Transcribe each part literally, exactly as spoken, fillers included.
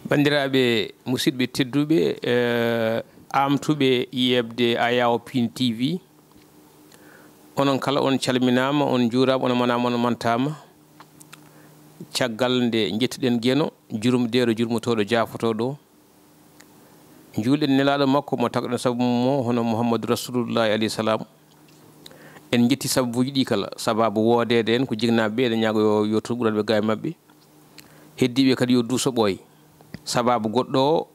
Banndiraaɓe musidɓe tedduɓe, eh, aamtuɓe yeɓde Ayawo Pin T V, onon kala on calminaama, on njuuraama, on manaama, on mantaama. Caggal nde njettuɗen Geno, jurumdeeɗo, jurmotooɗo, jaafotooɗo, njuulɗen nelaaɗo makko mo tagɗen sabu mo, hono Muhammadu Rasulullahi alayhi salam. En njetti sababuuji ɗi kala, sababu woodeede en ko jinnaaɓe ɓe, eɗen ñaago yo, yo tur ɓuranɓe ga e maɓɓe. Heddiiɓe kadi yo duuso ɓooy. Sababu goɗɗo o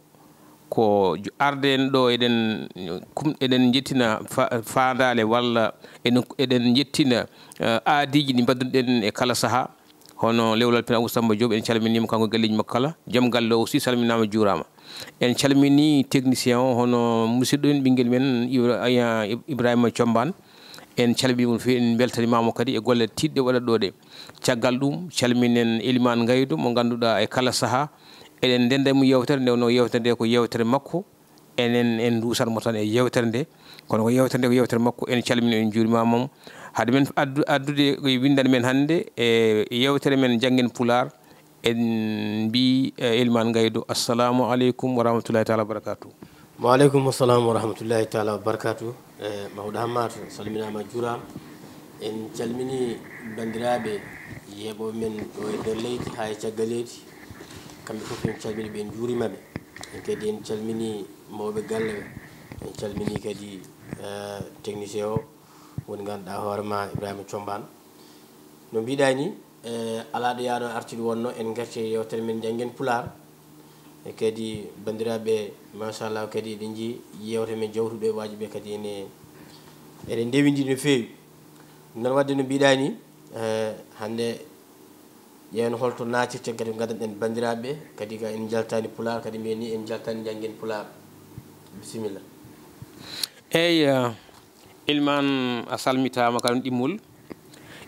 ko ju-, arde en ɗo, eɗen kum-, eɗen njettina fa-, faandaale walla eɗen, eɗen njettina, eh, aadiiji ɗi mbaɗduɗen e kala sahaa. Hono Lewlal Pin Abou Samba Diop, en calminiima kanko e galleeji makko kala. Joom galle o aussi salminaama, juuraama. En calminii technicien o, hono musidɗo en, ɓinngel men Ibra-, aya, Ib-, Ibrahima Thiombane. En calminii mo no feewi, en mbeltaniima mo kadi e golle tiiɗɗe waɗaɗo ɗe. Caggal ɗum, calminen Elimane Ngaydo mo ngannduɗaa e kala sahaa eɗen ndennda mo yeewtere nde, wonno yeewtere nde ko yeewtere makko. Enen en nduusan mo tan e yeewtere nde, kono ko yeewtere nde ko yeewtere makko. En calmini, en njuurimaama mo. Hade men addu-, addude ko e winndande men hannde e yeewtere men Janngen Pulaar, en mbi, eh, Elimane Ngaydo, assalamu aleykum wa rahmatullahi taala wa barakatuh. Wa aleykum assalam wa rahmatullahi taala wa barakatuh. Eh, Mawɗo Hammaat, salminaama, juuraama. En calmini banndiraaɓe yeeɓooɓe men ɗo e nder leydi haa e caggal leydi. Kamɓe fof en calmini ɓe, en njuuriima ɓe. En kadi en calmini mawɓe galle ɓe. En calmini kadi, eh, technicien o, woni ngannduɗaa hoore ma, Ibrahima Thiombane. No mbiɗa ni, eh, alaa ɗo yahno artude wonno, en ngarti e yeewtere men Janngen Pulaar. E kadi banndiraaɓe, machallah, kadi eɗen njii yeewtere men jawtuɗo e waaji ɓe kadi ene, eɗen ndewindii no feewi. Noon waɗde no mbiɗa ni, eh, hannde ƴeewen holto naatirten kadi ko ngaddanɗen banndiraaɓe, kadi ka en njaltaani Pulaar, kadi mbiyen ni en njaltaani Janngen Pulaar. Bisimilla. Eey, eh, Ilman, a salmitaama kadi ɗimmol.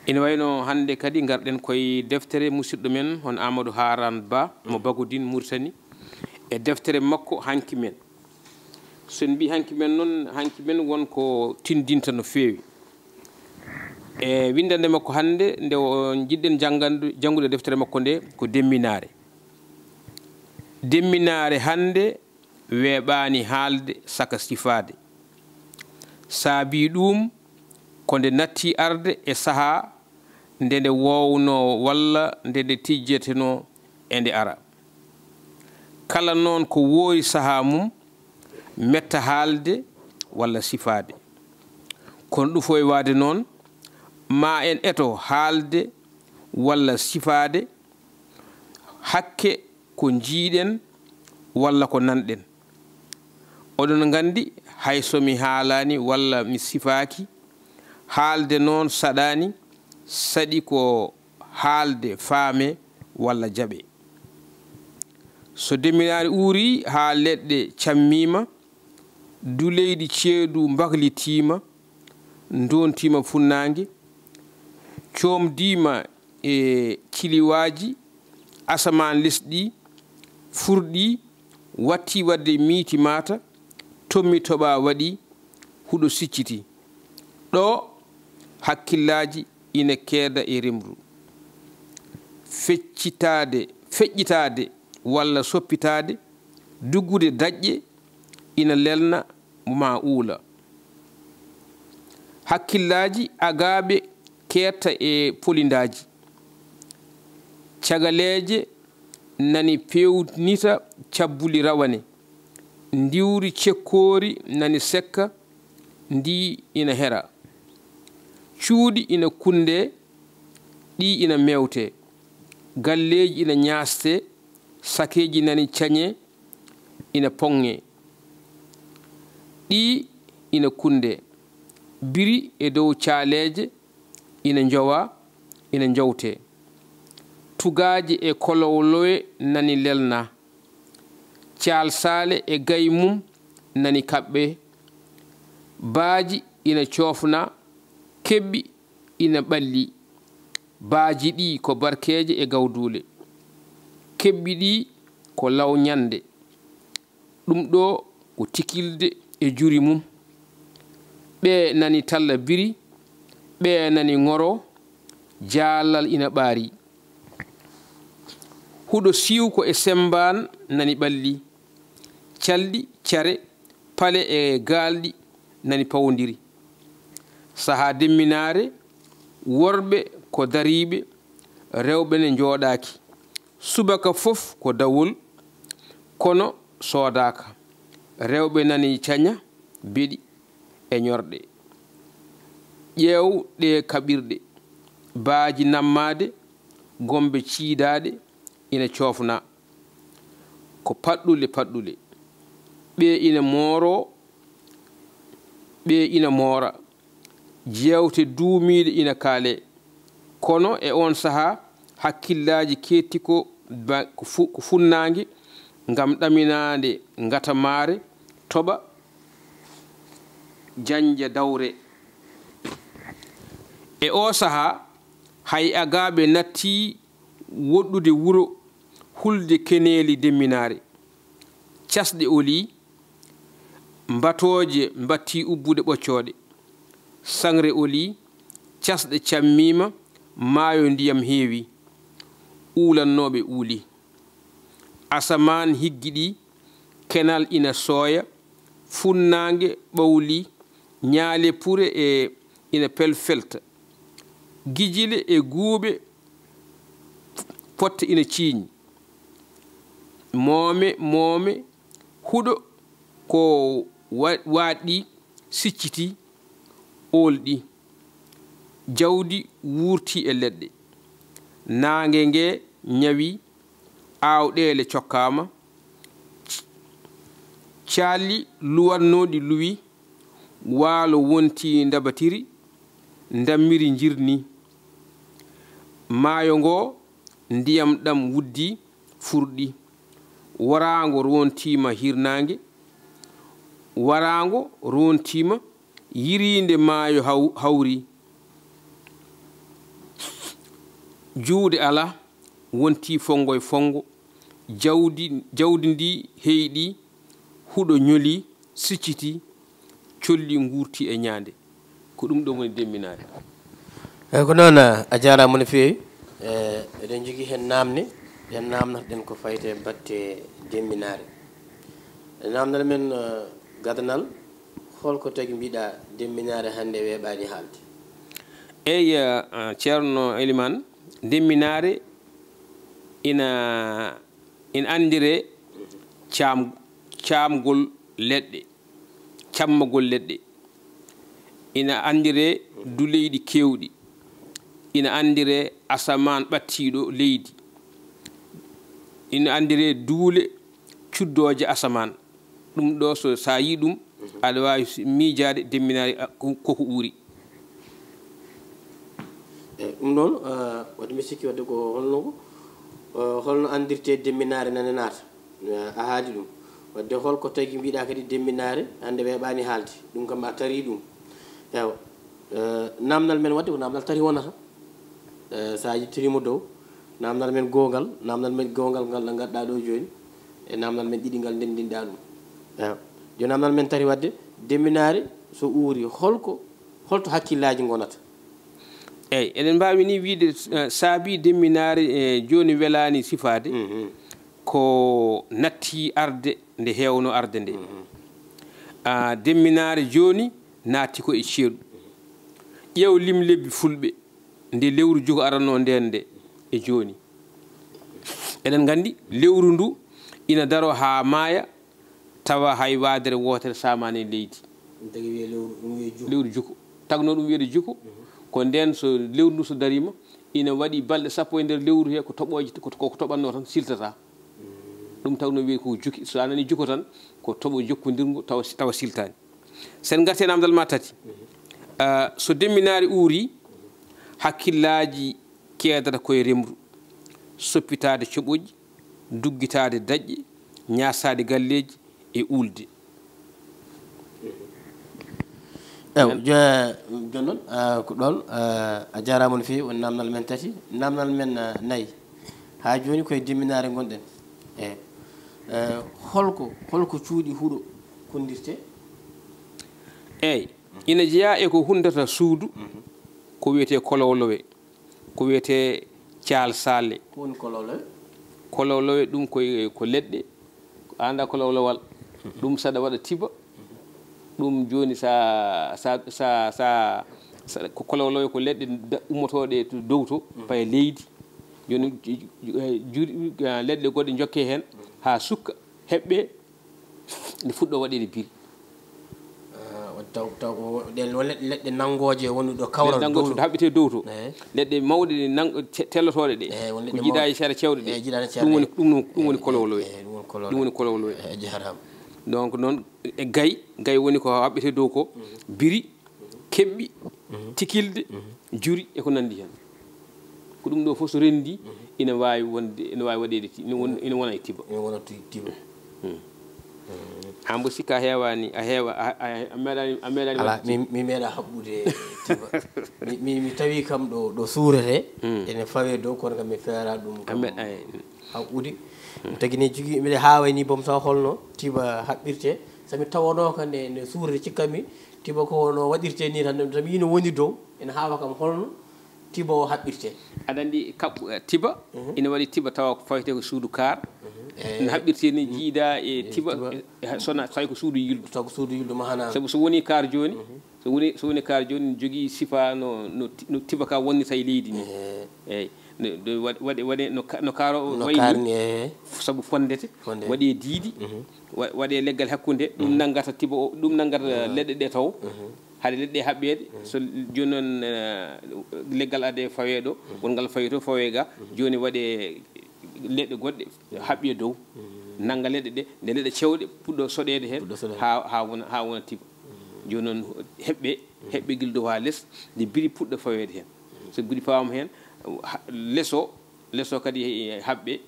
Ina wayno hannde kadi ngarɗen koye deftere musidɗo men, hono Amadou Haran Ba, mo Bagodin, Mauritanie, e deftere makko Hanki Men. So en mbi hanki men noon, hanki men won ko tindinta no feewi. E winndannde makko hannde, nde o njiɗɗen janngandu-, janngude deftere makko nde, ko Demminaare. Demminaare hannde weeɓaani haalde saka sifaade. Saabii ɗuum ko nde natti arde e sahaa nde nde woownoo walla nde nde tijjetenoo e nde ara. Kala noon ko woori sahaa mum, metta haalde walla sifaade. Kono ɗum fof e waade noon, ma en eto haalde walla sifaade hakke ko njiiɗen walla ko nanɗen. Oɗon nganndi, hay so mi haalaani walla mi sifaaki, haalde noon saɗaani, saɗi ko haalde faame walla jaɓe. So Demminaare uurii haa leɗɗe cammiima, duleyɗi ceeɗu mbaklitiima, ndontiima funnaange, coomdiima e ciliwaaji, asamaan lesɗi furɗii, wattii waɗde miiti maata, tommi toɓaa waɗii, huɗo siccitii. Ɗo hakkillaaji ina keeda e remru. Feccitaade, feƴƴitaade walla soppitaade, duggude daƴƴe ina lelna maa uula. Hakkillaaji agaaɓe keedta e polindaaji. Cagaleeje nani peewnita cabbuli rawane. Ndiwri cekkoori nani sekka, ndi ina hera. Cuuɗi ina kunndee, ɗi ina meewtee. Galleeji ina ñaastee, sakeeji nani cañee, ina poŋŋee. Ɗi ina kunndee. Biri e dow caaleeje ina njowaa, ina njowtee. Tugaaje e kolowlowe nani lelnaa. Caalsaale e gayi mum nani kaɓɓee. Baaji ina coofnaa, keɓɓi ina ɓallii. Baaji ɗi ko barkeeje e gawduule. Keɓɓi ɗi ko lawñande. Ɗum ɗo ko tikilde e juri mum. Ɓe nani talla biri, Ɓe nani ŋoro, jaalal ina ɓaari. Huɗo siiwko e semmbaan nani ɓalli. Calɗi, care, pale e gaalɗi nani pawondiri. Sahaa demminaare, worɓe ko dariiɓe, rewɓe ne njooɗaaki. Subaka fof ko dawol, kono soodaaka. Rewɓe nani caña, beɗi e ñorɗe. Ƴeew ɗee kaɓirɗe, baaji nammaade, gombe ciidaaɗe ina coofna. Ko paɗɗule paɗɗule. Ɓee ina mooroo, ɓee ina moora. Jeewte duumiiɗe ina kaalee. Kono e oon sahaa, hakkillaaji keetti ko ba-, ko fu-, ko funnaange ngam ɗaminaade ngatamaare, toɓa, janja dawre. E oo sahaa, hay agaaɓe nattii woɗɗude wuro hulde keneeli demminaare. Casɗe olii, mbatooje mbattii ubbude ɓoccooɗe. Saŋre olii, casɗe cammiima, maayo ndiyam heewi. Uulannooɓe uulii. Asamaan higgiɗii, kenal ina sooya, funnaange ɓawlii, ñaale pure e ina pelfelta. Gijile e guuɓe potte ina ciiñi. Moome, moome, huɗo ko wa-, waaɗɗii, siccitii, oolɗii. Jawdi wuurtii e leɗɗe. Naange nge ñawii, aawɗeele cokkaama. Calli luwatnooɗi luwii, waalo wontii ndabatiri, ndammiri njirnii. Maayo ngo, ndiyam ɗam wuddii, furɗii. Waraango rontiima hirnaange, waraango rontiima yiriinde maayo haw-, hawri. Juuɗe alaa, wonti fonngo e fonngo. Jawdi, jawdi ndi heyɗi, huɗo ñoli, sicciti, colli nguurti e ñaande. Ko ɗum ɗo woni demminaare. Eyi, ko noon, a jaaraama no feewi. E, eɗen njogii heen naamne, ɗen naamnotoɗen ko fayti e batte demminaare. E naamnal men, eh, gadanal, holko tagi mbiɗa demminaare hannde weeɓaani haalde? Eyi, eh, Ceerno Elimaan, demminaare ina, ina anndiree caam-, caamgol leɗɗe, cammagol leɗɗe. Ina anndiree duleyɗi keewɗi. Ina anndiree asamaan ɓattiiɗo leydi. Ina anndiree duule cuddooje asamaan. Ɗum ɗo, so, so a yii ɗum, aɗa waawi s-, miijaade demminaari, a, ko, ko ko uuri. Eyi, ɗum noon, eh, wadde mbiɗa sikki wadde ko holno ko, eh, holno anndirtee demminaare nane naata? Eh, a haali ɗum. Wadde holko tagi mbiɗa kadi demminaare hannde weeɓaani haalde? Ɗum kam a tarii ɗum. Ewa. Eh, naamnal men wadde ko naamnal tati wonata. Eh, so a yettirii mo dow, naamnal men goongal, naamnal men goongal ngal ɗo ngarɗaa ɗo jooni, e naamnal men ɗiɗi ngal ndenndinɗaa ɗum. Ewa. Jooni naamnal men tati wadde, demminaare so uuri, holko, holto hakkillaaji ngonata? Eyi, eɗen mbaawi ni wiyde, eh, saabi demminaare, eh, jooni welaani sifaade, mhm, ko natti arde nde heewno arde nde. Mhm. Ah, demminaare jooni naatti ko e ceeɗu. Ƴeew lim lebbi fulɓe, nde lewru juko aranno nden nde e jooni. Eɗen nganndi lewru ndu ina daro haa maaya, tawa hay waadere wootere saamaani e leydi. Ɗum tagi wiyee lewru, ɗum wiyee juko. Lewru juko. Tagnoo ɗum wiyeede juko, mhm, ko ndeen so lewru ndu so dariima, ina waɗi balɗe sappo e nder lewru he ko toɓooje, ko, ko, ko toɓatnoo tan siltata. Mm. Ɗum tagnoo wiyee ko juki. So a nanii juko tan, ko toɓo jokkondirngo tawa, tawa siltaani. Sen ngartii e naamndal maa tati. Mhm. Ah, so demminaari uuri, hakkillaaji keedata ko e remru, soppitaade coɓoƴi, duggitaade daƴƴe, ñaasaade galleeji e uulde. Ew, jo-, jooni noon, ah, ko ɗoon, ah, a jaaraama no feewi, won naamnal men tati. Naamnal men, ah, nayi. Haa jooni ko e demminaare ngonɗen. Eyi. Eh, holko, holko cuuɗi huɗo konndirtee? Eyi, ina jeyaa e ko hunndata suudu, mhm, ko wiyetee kolowlowe, ko wiyetee caalsaalle. Ko woni kolowlowe? Kolowlowe ɗum koye, ko leɗɗe, a anndaa kolowlowal. Ɗum saɗa waɗa tiba. Ɗum jooni sa, sa, sa, sa, sa, ko kolowlowe ko leɗɗe da-, ummotooɗe to dow to, paye leydi. Jooni ju-, ju-, eh, juri, eh, leɗɗe goɗɗe njokkee heen haa sukka, heɓɓee, nde fuɗɗoo waɗeede biri. Ah, taw, taw ko ɗen won leɗɗe, leɗɗe nanngooje woni ɗo kawral dow to. Haɓɓetee dow to. Ehe. Leɗɗe mawɗe ɗe nang-, ce-, tellotooɗe ɗe. Ehe, won leɗɗe ko jiidaa e sere cewɗe ɗe. Ehe, jiidaa e cere ɗum woni, ɗe. Ɗum woni, ɗum woni kolowlowe. Ehe, ɗum woni kolowlowe. Ehe, ɗum woni kolowlowe. Eh, jaraama. Donc noon, e gay, gay woni ko haɓɓetee dow ko, biri, keɓɓi, tikilde, juri e ko nanndi heen. Ko ɗum ɗo fof so renndi, ina waawi wonde, ina waawi waɗeede ti-, ina won-, ina wona e tiba. Ina wona ti-, tiba. Hmm. Aan mbo sikka a heewaani, a heewa, a, a, a meeɗaani, a meeɗaani Alaa, waɗde mi, mi meeɗa haɓɓude tiba. Mi, mi, mi tawi kam ɗo, ɗo suuretee, ene fawee dow, kono kam mi feera ɗum kam. A meeɗa, ay. Haɓɓude. Ɗum tagi ne jogii, mbiɗa haaway ni boom taw holno tiba haɓɓirtee. So mi tawanoo ka nde, nde suuretee, cikkanmi tiba ko no waɗirtee ni tan, tan mi ina woni dow, ene haawa kam holno tiba o haɓɓirtee. Aɗa anndi kaɓɓu-, eh, tiba, ina waɗi tiba tawa ko fawetee ko suudu kaar. Eyi. No haɓɓirtee ni jiidaa e tiba, tiba. Eh, sona tawi ko suudu yildu. Taw ko suudu yildu mahanaama. Sabu so woni kaar jooni, so woni, so woni kaar jooni, ne jogii sifaa no, no ti-, no tiba ka wonnita e leydi ni. Ehe. Eyi. No, no wa-, waɗe, waɗe no ka-, no kaaro o no wayi ni, kaarni, ehe. Sabu fonndete, fonndete. Waɗe diidi, wa-, waɗe leggal hakkunde, ɗum nanngata tiba o, ɗum nanngata leɗɗe ɗe taw. Haade leɗɗe haɓɓeede, so jooni noon, eh, leggal adee fawee ɗo, won ngal fawee to, fawee ga, jooni waɗe leɗɗe goɗɗe, haɓɓee dow, nannga leɗɗe ɗe, nde leɗɗe cewɗe puɗɗo soɗeede heen, puɗɗo soɗeede. Haa, haa wona, haa wona tiba. Jooni noon, heɓɓe, heɓɓe gila dow haa les, nde biri puɗɗo faweede heen. So biri fawaama heen, ha-, les o, les o kadi haɓɓee.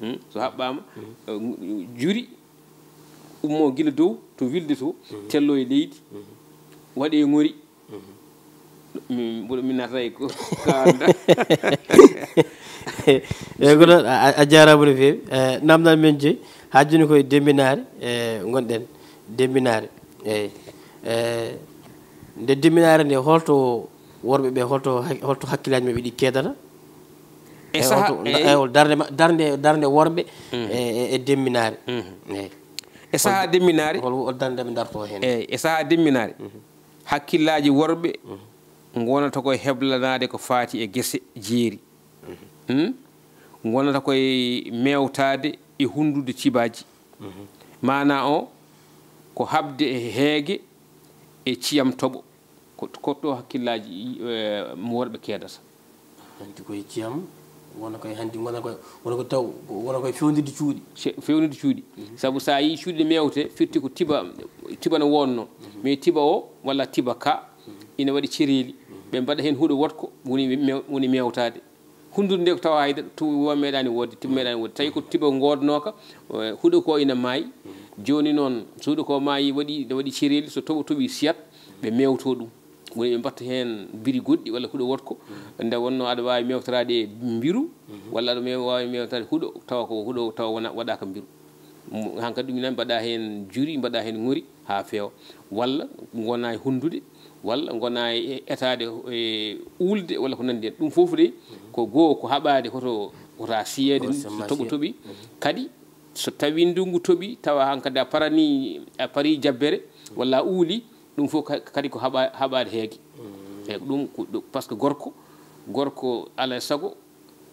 Hmm, so haɓɓaama, eh, juri, ummoo gila dow to wilde to, telloo e leydi, waɗee ŋori. Min, mboɗo, min naata e ko, ko annda. Eyi, ko ɗon, a, a, a jaaraama no feewi. Eh, namdal men joyi, haa jooni koye demminaare, eh, ngonɗen, demminaare. Eyi. Eh, nde demminaare nde, holto worɓe ɓe, holto hak-, holto hakkillaaji maɓɓe ɗi keedata? E E saha, holto, eyi. E hol darnde ma-, darnde, darnde worɓe e, e, e demminaare? Eyi. E saha demminaare? Hol, hol darnde ɓe darto heen? Eyi, e saha demminaare. Hakkillaaji worɓe ngonata koye heblanaade ko faati e gese jeeri. Hmm? Ngonata koye mewtaade e hunndude tibaaji. Maanaa o ko haɓde e heege e ciyam toɓo. Ko, ko ɗo hakkillaaji, eh, mo worɓe keedata. Hanti koye ciyam, wona koye hanti, wona koye, wona ko taw, wona koye fewndirde cuuɗi. Ce-, fewndirde cuuɗi. Sabu so a yii cuuɗi ɗe mewte, firti ko tiba, tiba no wonno. Mais tiba o, walla tiba ka, ina waɗi cereeli. Ɓe mbaɗa heen huɗo woɗko, woni mew-, woni mewtaade. Hunndude nde ko tawa hay to meeɗaani woodde, tiba meeɗaani woodde. Tawi ko tiba ngoodnooka, eh, huɗo ko ina maayi. Jooni noon, so huɗo ko maayi, waɗi, waɗi cereeli, so toɓo toɓi siyat, ɓe mewto ɗum. Woni ɓe mbatta heen biri goɗɗi walla huɗo woɗko. Nde wonnoo aɗa waawi mewtoraade e mbiru, walla aɗa mew-, waawi mewtoraade huɗo, tawa ko huɗo, tawa wona, waɗaaka mbiru. Mo-, hankadi ɗum ina mbaɗa heen juri, mbaɗa heen ŋori haa feewa. Walla ngona e hunndude, walla ngona e etaade e uulde, walla ko nanndi heen. Ɗum fof de, ko goo, ko haɓaade, hoto, hoto a siyeede, ko so toɓo toɓi. Kadi, so tawii ndunngu toɓi, tawa hankadi a parani, a parii jabbere, walla a uuli, ɗum fof ka-, kadi ko haɓa-, haɓaade heege. Eyi, ko ɗum, ko ɗum, par ce que gorko, gorko alaa e sago,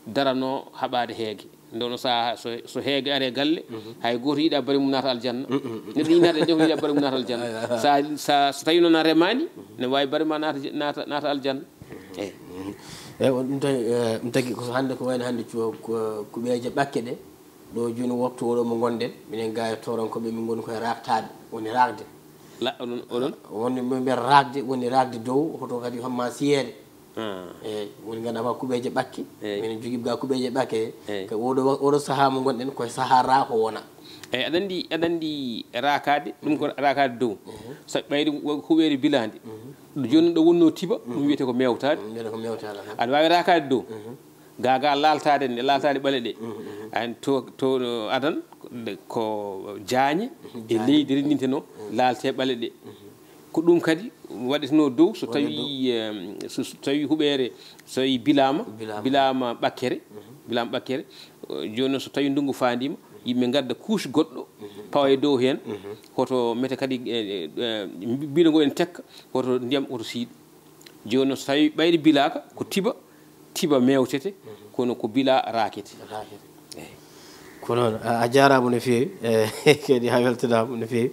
daranoo haɓaade heege. Nde wonnoo sahaa, so, so heege ari e galle, hay gooto yiɗaa bari mum naata aljanna. Neɗɗo yiɗaa, neɗɗo yiɗaa bari mum naata aljanna. Sa, sa, so tawii noon a remaani, ne waawi bari ma naata, naata, naata aljanna. Eyi. Eyi, on ɗum tawi, eh, ɗum tagi ko hannde ko wayno hannde cu-, ko, kuɓeeje ɓakke ɗe. Ɗo jooni waktu oɗo mo ngonɗen, minen gaa e toorankooɓe, min ngoni koye raaktaade, woni raakde. La-, onon, onon? Woni min mbiya raakde, woni raakde dow, hoto kadi homma siyeede. Ah. Eyi, woni ngannduɗaa ma kuɓeeje ɓakke. Eyi. Minen jogiiɓe ga kuɓeeje ɓakke. Eyi. Ka oɗo wa-, oɗo sahaa mo ngonɗen, koye sahaa raako wona. Eyi, aɗa anndi, aɗa anndi raakaade, ɗum ko raakaade dow. Mhm. So ɓayri wo-, huɓeere bilaande. Mhm. Ɗo jooni ɗo wonnoo tiba, ɗum wiyetee ko mewtaade. Ɗum wiyetee ko mewtaade, aha. Aɗa waawi raakaade dow. Mhm. Ga, ga laaltaade, nde laaltaade ɓale ɗe. Mhm, mhm. An to, to adan, ko jaañe e leydi renndintenoo, laaltee ɓale ɗe. Mhm. Ko ɗum kadi Waɗeteno dow so tawi, em, so, so tawi huɓeere, so tawi bilaama, bilaama, bilaama ɓakkere, bilaama ɓakkere, eh, jooni noon so tawi ndunngu faandiima, yimɓe ngadda couche goɗɗo, pawa e dow heen, hoto mete kadi, eh, eh, eh, mbi-, mbiɗo ngo en tekka, hoto ndiyam, hoto siiɗ. Jooni noon so tawi ɓayri bilaaka, ko tiba, tiba mewtete, kono ko bila raakete. Raakete. Eey. Ko noon, a, a jaaraama no feewi, eh, kadi a weltanaama no feewi.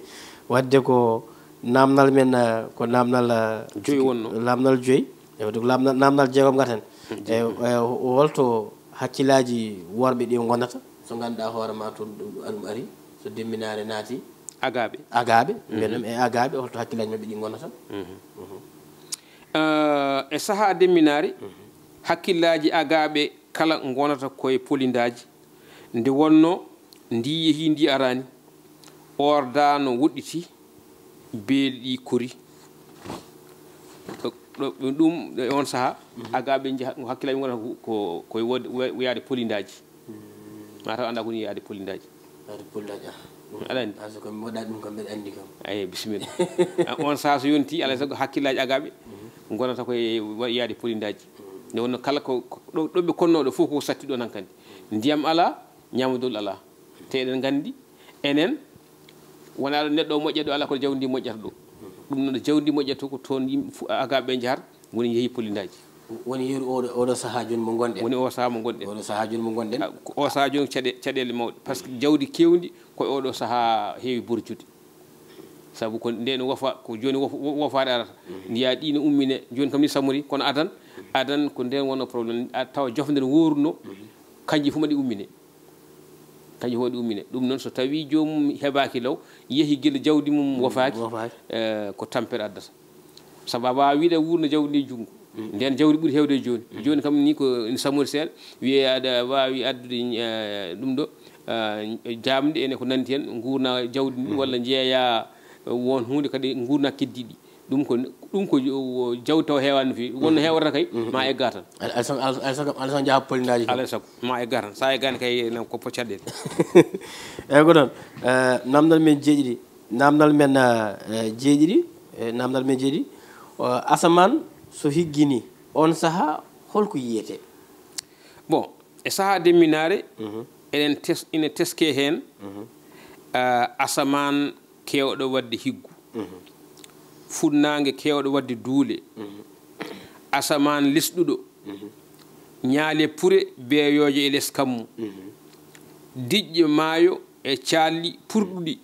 Waɗde ko naamnal men, eh, ko naamnal, eh, joyi wonnoo. Naamnal joyi. E waɗde ko naamnal, naamnal jeegom ngaten. Mm, e, jeegom. E, holto hakkillaaji worɓe ɗi ngonata? So ngannduɗaa hoore ma toon ɗum, ɗum ari, so demminaare naati? Agaaɓe. Agaaɓe, mbiyen ɗum e agaaɓe, holto hakkillaaji maɓɓe ɗi ngonata? Mhm. Mhm. Eh, e sahaa demminaare, hakkillaaji agaaɓe kala ngonata koye polindaaji. Nde wonnoo ndi yehii ndi araani, oordaa no woɗɗiti, beeli ɗi kori. Ɗo, ɗo, ɗum, e oon sahaa, agaaɓe njaha, hakkillaaji ngonata ko, ko, ko e wode-, we-, yaade polindaaji. Mataw anndaa ko woni yaade polindaaji. Yaade polindaaji, ah. Aɗa anndi? Ah, so ko mi waɗaani ɗum kam, mbeɗa anndi kam. Eey, bisimilla. Ah, oon sahaa so yontii, alaa e sago hakkillaaji agaaɓe ngonata ko e wa-, yaade polindaaji. Nde wonnoo kala ko, ko ɗo, ɗo ɓe konnoo ɗo fof ko satti ɗoon hankadi. Ndiyam alaa, ñaamdol alaa. Te eɗen nganndi, enen, wonaa ɗo neɗɗo o moƴƴata ɗo, alaa ko jawdi ndi moƴƴata ɗo. Ɗum noon, jawdi ndi moƴƴata to, ko toon yimɓe fu-, agaaɓe ɓe njahata, woni yehi polindaaji. Woni yeru oɗo, oɗo sahaa jooni mo ngonɗen. Woni o sahaa mo ngonɗen. Oɗo sahaa jooni mo ngonɗen. Ah, ko o sahaa jooni caɗe-, caɗeele mawɗe. Par ce que jawdi keewndi ko e oɗo sahaa heewi borjude. Sabu ko ndeen wofa, ko jooni wof-, wo-, wofaade arata. Njiyaa ɗi no ummine, jooni kam ni samori, kono adan, adan ko ndeen wonnoo problème. A tawa jofde no wooruno, kanji fof ma ɗi ummine. Kanji fof ma ɗi ummine. Ɗum noon, so tawii joomum heɓaaki law, yehi gila jawdi mum wofaaki, wofaaki. Eh, ko tampere addata. Sabu a waawaa wiide a wuurna jawdi ndi junngo. Ndeen jawdi ɓuri heewde e jooni. Jooni kam ni ko ene samori seeɗa, wiyee aɗa waawi addude, eh, ɗum ɗo, eh, jaamɗe ene ko nanndi heen, nguurna jawdi ndi, walla njeeya, eh, won huunde kadi nguurna keddiiɗi. Ɗum ko, ɗum ko o, jawdi taw heewaani no feewi. Wonno heewata kay, ma egga tan. Al-, alsan-, al-, alsan-, alsan jaha polindaaji kam. Alaa e sago, ma egga tan. So a eggaani kay, na ko po caɗeele. Eey, ko noon. Eh, naamnal men jeeɗiɗi. Naamnal men, eh, jeeɗiɗi. Eh, naamnal men jeeɗiɗi. O, asamaan so higgini, oon sahaa, holko yiyetee? Bon, e sahaa demminaare, eɗen tes-, ina teskee heen, ah, asamaan keewɗo waɗde higgu, funnaange keewɗo waɗde duule, asamaan lesɗuɗo, ñaale pure beeyooje e les kammu, diƴƴe maayo e caalli purɗuɗi,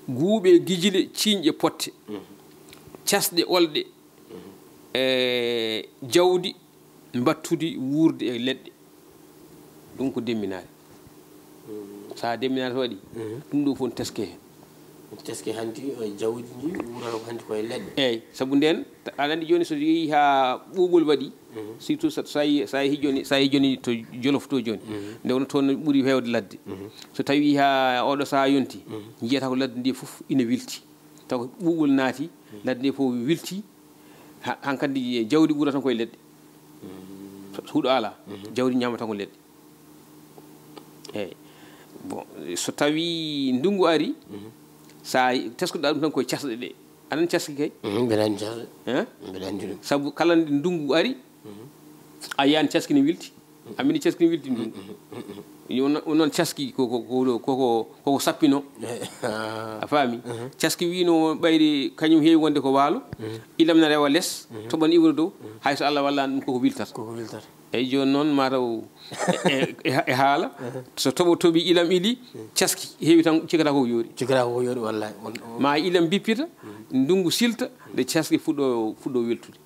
guuɓe gijile ciiñƴe potte, casɗe olɗe, e jawdi mbattudi wuurde e leɗɗe. Ɗum ko demminaare. So a demminaare so waɗi, ɗum ɗo fof ne teskee heen. Teskee hanti, e jawdi ndi wuurata ko hanti ko e leɗɗe. Eey, sabu ndeen, aɗa anndi jooni so yehii haa ɓuuɓol waɗi, surtout so, so a yi-, so a yehii jooni, so a yehii jooni to Jolof to jooni, nde wonnoo toon ɓuri heewde ladde. So tawii haa oɗo sahaa yonti, njiyata ko ladde ndi fof ina wilti. Taw ko ɓuuɓol naati, ladde ndi fof wilti, ha-, hankadi jawdi ɓurata tan koye leɗɗe. So, so huɗo alaa, jawdi ñaamata tan ko leɗɗe. Eey. Bon, so tawii ndunngu ari, so a teskoɗaa ɗum tan koye casɗe ɗe. Aɗa anndi caski kay? Mhm, mbeɗa anndi casɗe. Hein? Mbeɗa anndi ɗum. Sabu kala nde ndunngu ari, a yiyan caski ne wilti. Amin caski ne wilti ndunngu. Ɗum noon, ɗum noon caski ko, ko, ko, ko, ko, ko sappinoo. A faami? Caski wiino ɓayri kañum heewi wonde ko waalo, ilam na rewa les, toɓo na iwra dow, hay so Allah wallaani ɗum koko wiltata. Koko wiltata. Eey, jooni noon mataw e, e, e, e haala, so toɓo toɓi ilam ili, caski heewi tan cikkata ko yooɗi. Cikkata ko yooɗi, wallaay. On, on. Ma ilam bippita, ndunngu silta, nde caski fuɗɗo, fuɗɗo weltude.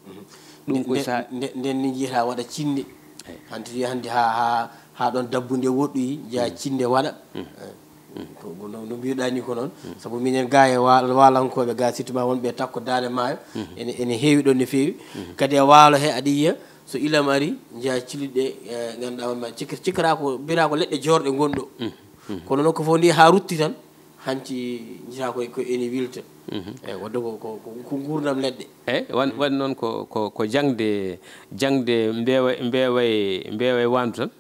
Ɗum ko nde, sa- nde, nden ni njiyata waɗa cinde. Eey. Hanti, hanti ha, ha, ha ɗon dabbude woɗɗoyi, jeya cinde waɗa. Eey. Ko, ko no, no mbiruɗaa ni ko noon. Sabu minen ga e wa-, waalankooɓe ga, surtout ma wonɓe takko Daande Maayo, ene, ene heewi ɗon no feewi. Kadi e waalo he aɗa yiya, so ilam ari, njeya cilliɗe, eh, ngannduɗaa hoore ma, cikkata, cikkata ko, mbiyata ko leɗɗe joorɗe ngonɗo. Kono noon ko fof ndi ha rutti tan, hanti njiyata ko, ko ene wilta. Eey, wadde ko, ko, ko, ko nguurndam leɗɗe. Eey, wan-, waɗi noon ko, ko, ko jaŋde, jaŋde mbeewa-, mbeewa-, mbeewa e waandu tan.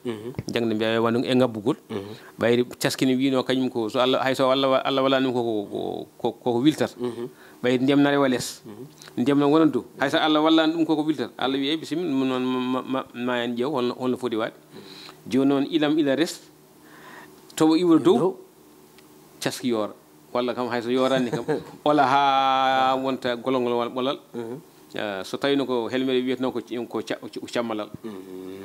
Jaŋde mbeewa e waandu e ngabbugol. Ɓayri caski ne wiino kañum ko so Allah, hay so Allah wa-, Allah wallaani ɗum ko, ko, ko, ko, ko wiltata. Ɓay ndiyam na rewa les. Ndiyam na wona dow. Hay so Allah wallaani ɗum koko wiltata. Allah wi'i, "Ey, bisimilla, noon ma, ma, ma, ma en ƴeew holno, holno foti waɗde." Jooni noon ilam ila res, toɓo iwra dow, dow. Caski yoora. Walla kam hay so yooraani kam, ola haa wonta golol ngol walla ɓolal. Eh, so tawino ko helmere wiyetno ko, ko ca-, ko cammalal.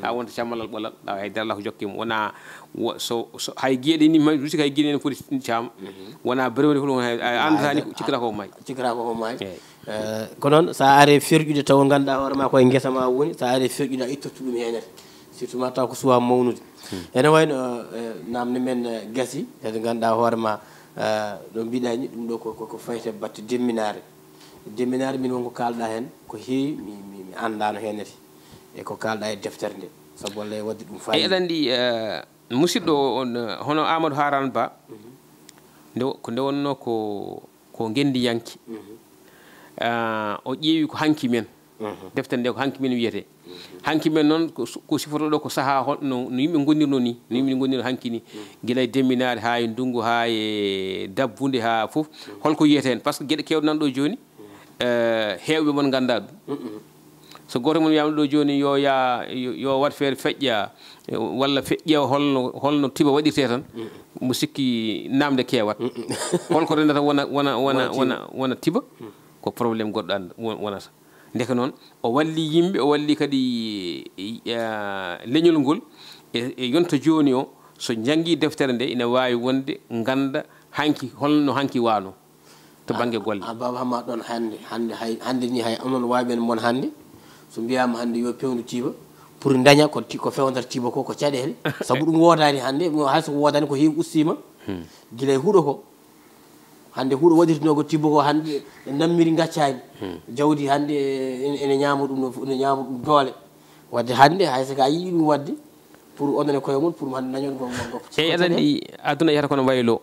Haa wonta cammalal ɓolal, ɗa hay dara ko jokke mum. Wona wo-, so, so hay geeɗe ni, may rusika hay geeɗe ne foti caama. Wona brewde fof, hay a anndata ni, cikkata ko maayi. Cikkata ko maayi. Eey. Eh, ko noon, so a ari ferƴude taw ngannduɗaa hoore ma koye ngesa ma woni, so a ari ferƴude a ittoto ɗum heen. Surtout ma taw ko suwaa mawnude. Ene wayno, eh, namde men, eh, gasi, kadi ngannduɗaa hoore ma, eh, ɗo mbiɗa ni, ɗum ɗo ko, ko, ko fayte batte demminaare. Demminaare min won ko kaalɗa heen, ko heewi mi, mi, mi anndaano heen nete. E ko kaalɗa e deftere nde, sabu walla e waɗde ɗum Eey, faayiida. Aɗa anndi, eh, musidɗo o on, eh, hono Amadou Harane Ba, nde wo-, ko nde wonnoo ko, ko ngenndiyanke. Ah, o ƴeewi ko hanki men. Deftere nde ko hanki men wiyetee. Hanki men noon ko su-, ko sifoto ɗo ko sahaa hol-, no, no yimɓe ngonndirnoo ni, no yimɓe ngonndirnoo hanki ni. Gila e demminaare haa e ndunngu, haa e dabbunde, haa fof. Holko yiyetee heen? Par ce que geɗe keewɗe nan ɗo jooni, eh, heewɓe mon nganndaa ɗum. So gooto mon wiyaama ɗo jooni yo yaa, yo, yo waɗ feere feƴƴa, eh, walla feƴƴa holno, holno tiba waɗirtee tan, mo sikki namde keewat. Holko renndata wona, wona, wona, wona tiba? Wona, wona tiba? Ko problème goɗɗo an-, won-, wonata. Ndeke noon, o walli yimɓe, o walli kadi, eh, leñol ngol, e, e yonto jooni o, so njanngi deftere nde, ina waawi wonde ngannda hanki, holno hanki waano to bannge golle. A, a, Baba Hamma ɗon hannde, hannde hay, hannde ni hay onon waawɓe mon hannde, so mbiyaama hannde yo pewndu tiba, pour daña ko ti-, ko fewndata tiba ko, ko caɗeele. Sabu ɗum woodaani hannde, mo hay so ko woodaani ko heewi ustiima. Gila e huɗo ko. Hannde huɗo waɗirtinoo ko tiba ko hannde ɓe ndammiri ngaccaani. Jawdi hannde ene, ene ñaama ɗum no, ene ñaama ɗum doole. Wadde hannde hay so ka yiɗi ɗum waɗde, pour onon e koye mon, pour hannde dañon ko, ko, ko Eey, aɗa anndi, aduna yahata kono waylo.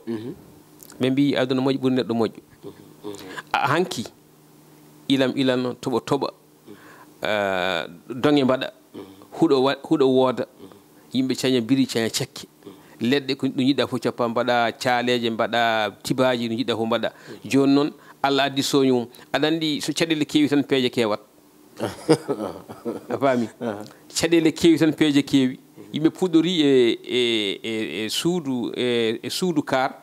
Ɓe mbii aduna moƴƴo ɓuri neɗɗo moƴƴo. A, hanki, ilam ilanno, toɓo toɓa, eh, doŋe mbaɗa, huɗo wa-, huɗo wooda, yimɓe caña biri, caña cakke. Leɗɗe ko ɗum yiɗɗa fof coppa, mbaɗa caaleeje, mbaɗa tibaaji, ɗum yiɗɗa fof mbaɗa. Jooni noon, Allah addi sooño mum. Aɗa anndi so caɗeele keewi tan, peeje keewat. A faami? Caɗeele keewi tan, peeje keewi. Yimɓe puɗɗorii e, e, e, e suudu, e, e suudu kaar,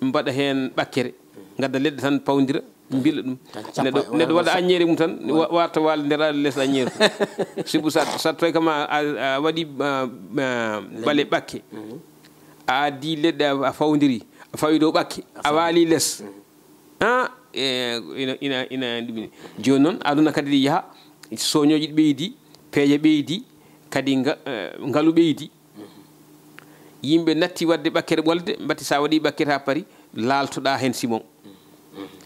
mbaɗa heen ɓakkere, ngadda leɗɗe tan, pawndira, mbila ɗum. Tan cappa Neɗɗo, e neɗɗo waɗa wasa-, aññeere mum tan, wa-, warta waal nder les aññeere. Sibu sa, sa tawi kam a, a, a waɗi, a, a, ɓale ɓakke, a addi leɗɗe, a, a fawndiri, a fawi dow ɓakke, a waali les. Ah, e, ina, ina, ina ɗum ina. Jooni noon, aduna kadi yaha, sooñooji ɗi ɓeydi, peeje ɓeydi, kadi nga-, eh, ngalu ɓeydi. Yimɓe natti waɗde ɓakkere ɓolde, mbatti sa waɗi ɓakkere haa pari, laaltoɗaa heen simon.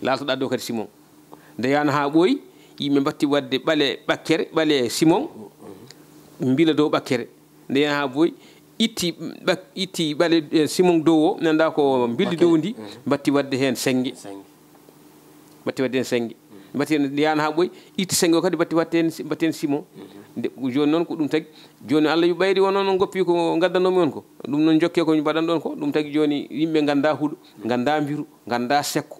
Laaltoɗaa dow kadi simon. Nde yahno haa ɓooyi, yimɓe mbatti waɗde ɓale ɓakkere, ɓale simon, mbila dow ɓakkere. Nde yahno haa ɓooyi, itti ɓak-, itti ɓale, eh, simon dow o, nannda ko mbildi dow ndi, mbatti waɗde heen sennge. Sennge. Mbatti waɗde heen sennge. Mbatti heen, nde yahno haa ɓooyi, itti sennge o kadi mbatti waɗde heen, mbatti heen simon. Nde, jooni noon ko ɗum tagi. Jooni Allah yo ɓayri on, on, on goppi ko ngaddanoomi on ko. Ɗum noon jokke ko mbaɗanɗon ko. Ɗum tagi jooni yimɓe ngannda huɗo, ngannda mbiru, ngannda sekko.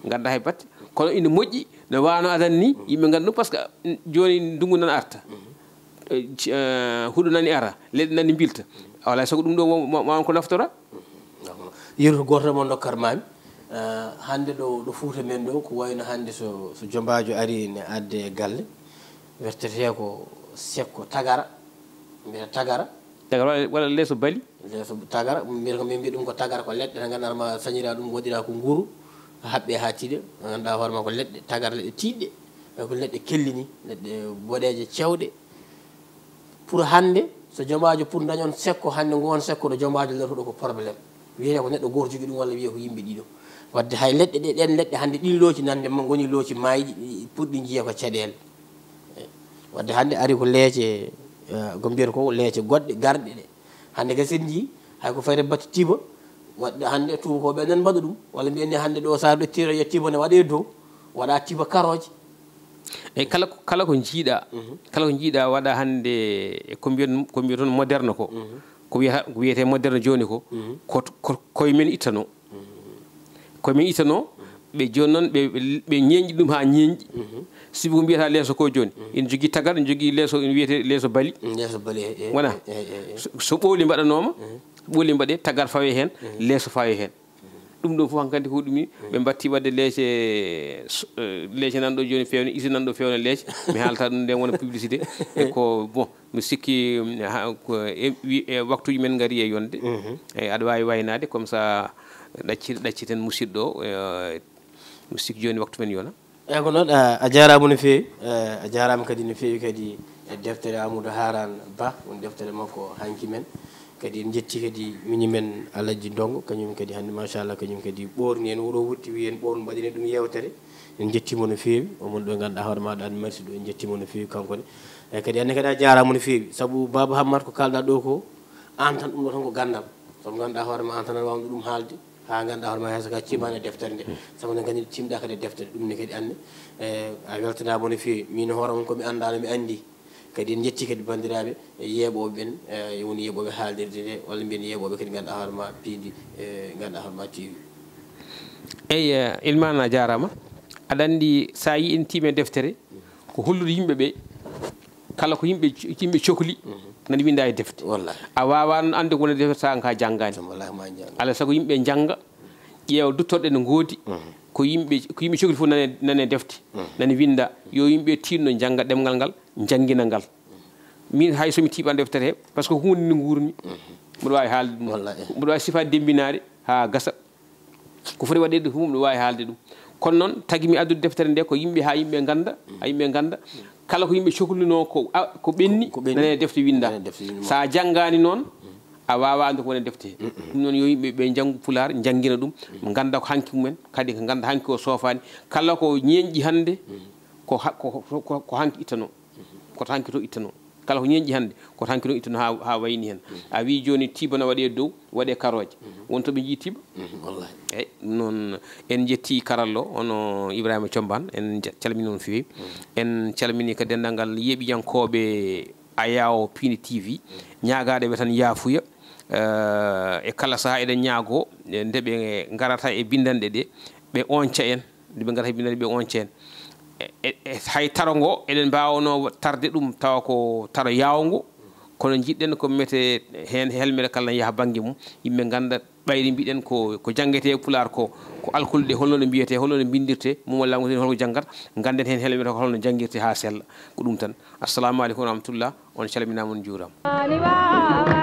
Ngannda hay batte. Kono ina moƴƴi, no waano adan ni, yimɓe ngannda ɗum, par ce que, mm, jooni ndunngu nan arta. Eh, ci-, eh, huɗo nani ara, leɗɗe nani mbilta. Alaa e sago ɗum ɗo mo, mo, mo an ko naftora. Yeru ko gooto mo ndokkar maami. Eh, hannde ɗo, ɗo Fuuta men ɗo, ko wayno hannde so, so jombaajo ari ne adde e galle, wertetee ko sekko tagara, mbiyata tagara. Tagara waɗa, waɗa leeso bali. Leeso tagara, mbiyata ko min mbiya ɗum ko tagara, ko leɗɗe tan ngannduɗaa ma sañira ɗum, waɗira ko nguru, haɓɓe haa tiiɗa, ngannduɗaa hoore ma ko leɗɗe tagara, leɗɗe tiiɗɗe, ko leɗɗe kelli ni, leɗɗe boɗeeje cewɗe. Pour hannde, so jombaajo pour dañon sekko hannde, ngoon sekko ɗo jombaajo lortuɗo ko problème. Wiyete ko neɗɗo gooto jogii ɗum walla wiye ko yimɓe ɗiɗo. Wadde hay leɗɗe ɗe, ɗen leɗɗe hannde ɗin looci nande ma ngoni looci maayɗi, pour ɗi njiya ko caɗeele. Wadde hannde ari ko leece, eh, ko mbiyata ko leece goɗɗe garɗe ɗe. Hannde kadi sen njii, hay ko fayde batte tiba, waɗde hannde tuubakooɓe nan mbaɗa ɗum, walla mbiyen ni hannde ɗo sa ɓe tira yo tiba ne waɗe dow, waɗa tiba karooje. Eyi, kala ko, kala ko njiiɗa, kala ko njiiɗa waɗa hannde e ko mbiyon, ko mbiyoton moderne ko, ko wiyata, ko wiyetee moderne jooni ko, ko, ko, koye men ittano. Koye men ittano, Ɓe jooni noon, ɓe, ɓe, ɓe ñeeñɗi ɗum haa ñeeñɗi. Sibu ko mbiyata leeso ko jooni, ina jogii tagar, ina jogii leeso, ina wiyetee leeso bali. Leeso bali, e, e, wona? E, e, e. So, so ɓooli mbaɗanooma, ɓooli mbaɗee, tagar fawee heen, leeso fawee heen. Ɗum ɗoon fof hankadi ko ɗum ni, ɓe mbattii waɗde leece, so, eh, leece nan ɗo jooni feewna, isi nan ɗo feewna leece. Mi haalta ɗum nde wona publicité. E ko, bon, mi sikki, mm, ha, ko, e, wi-, e, waktuuji men ngari e yonde. E, aɗa waawi waynaade, comme ça, ɗacci-, ɗacciten musidɗo o, eh, mi sikki jooni waktu men yona. Eey, ko noon, a, a jaaraama no feewi, eh, a jaaraama kadi no feewi kadi e deftere Amadou Harane Ba, woni deftere makko hanki men. Kadi en njetti kadi miñi men Alhaji Ndongo, kañum kadi hannde machallah, kañum kadi ɓoorni en, oɗo wutti wi en ɓoorno mbaɗen e ɗum yeewtere. En njettiima no feewi, omon ɗo ngannduɗaa hoore maaɗo Anne Marie Sy ɗo, en njettiima no feewi kanko ne. Eey, kadi aan ne kadi a jaaraama no feewi, sabu Baaba Hammat ko kaalɗaa ɗo ko, aan tan ɗum ɗo tan ko ganndal. Sabu ngannduɗaa hoore ma aan tan aɗa waawno ɗum haalde, haa ngannduɗaa hoore ma hay so ka cimaani e deftere nde. Sabu ne kadi cimɗaa kadi e deftere, ɗum ne kadi aan ne, eh, a weltanaama no feewi. Miin hoore am ko mi anndaano, mi anndi. Kadi en njetti kadi banndiraaɓe, e yeeɓooɓe ɓen, eh, woni yeeɓooɓe haalirde nde, walla mbiyen yeeɓooɓe kadi ngannduɗaa hoore ma piindi, eh, ngannduɗaa hoore ma T V. Eey, eh, Ilmana, a jaaraama. Aɗa anndi, so a yii en tiima e deftere, ko hollude yimɓe ɓe, kala ko yimɓe, yimɓe cokli, nana winnda e defte. Wallahi. A waawaa noon annde ko woni e defte so aan ka janngaani. Wallahi, ma jannga. Alaa sago yimɓe njannga, ƴeewa duttorɗe no ngoodi, ko yimɓe, ko yimɓe cokli fof nane, nane defte, nane winnda. Yo yimɓe tiinno njannga ɗemngal ngal, njanngina ngal. Min hay so mi tiiɓaani deftere he, parce que ko huunde nde nguurmi. Mboɗo waawi haalde ɗum. Wallahi. Mboɗo waawi sifaade demmbinaare haa gasa. Ko foti waɗeede ɗum fof, mboɗo waawi haalde ɗum. Kono noon, tagi mi addude deftere nde ko yimɓe, haa yimɓe ngannda, haa yimɓe ngannda. Kala ko yimɓe cohlunoo ko, a, ko ɓenni, ko ɓenni, nane defte winnda. Nane defte winnda. So a janngaani noon, a waawaa anndude ko woni e defte he. Ɗum noon, yo yimɓe ɓe njanngu Pulaar, njanngina ɗum, ngannda ko hanki mumen, kadi ko ngannda hanki o soofaani. Kala ko ñeeñɗi hannde, ko ha-, ko, ko, ko, ko hanki ittanoo. Ko to hanki to ittanoo. Kala ko ñeeñɗi hannde, ko to hanki to ittanoo haa, haa wayni heen. A wii jooni tiiba na waɗee dow, waɗee karooje. Won to ɓe njii tiiba. Wallahi. Eey, ɗum noon, en njetti karallo, ono Ibrahima Combaan, en nja-, calmini on feewi. En calmini ko denndaangal ngal yeeɓiyankooɓe Ayawo Piindi T V, ñaagaaɗo ɓe tan yaafuya. Eh, e kala sahaa eɗen ñaagoo, eh, nde ɓe ngarata e binndanɗe ɗe, ɓe oñca en, nde ɓe ngarata e binndanɗe ɓe oñca en. E, e, e hay taro ngo, eɗen mbaawnoo tarde ɗum tawa ko taro yaawngo, kono njiɗɗen ko mete heen helmere kala ne yaha bannge mum, yimɓe ngannda. Ɓayri mbiɗen ko, ko janngetee e Pulaar ko, ko alkule ɗe, holno ɗe mbiyetee, holno ɗe mbinndirtee, mum walla langude heen holko janngata, ngannden heen helmere ko holno janngirtee haa sella. Ko ɗum tan. Assalamu aleykum wa rahmatullah. On calminaama, on njuuraama.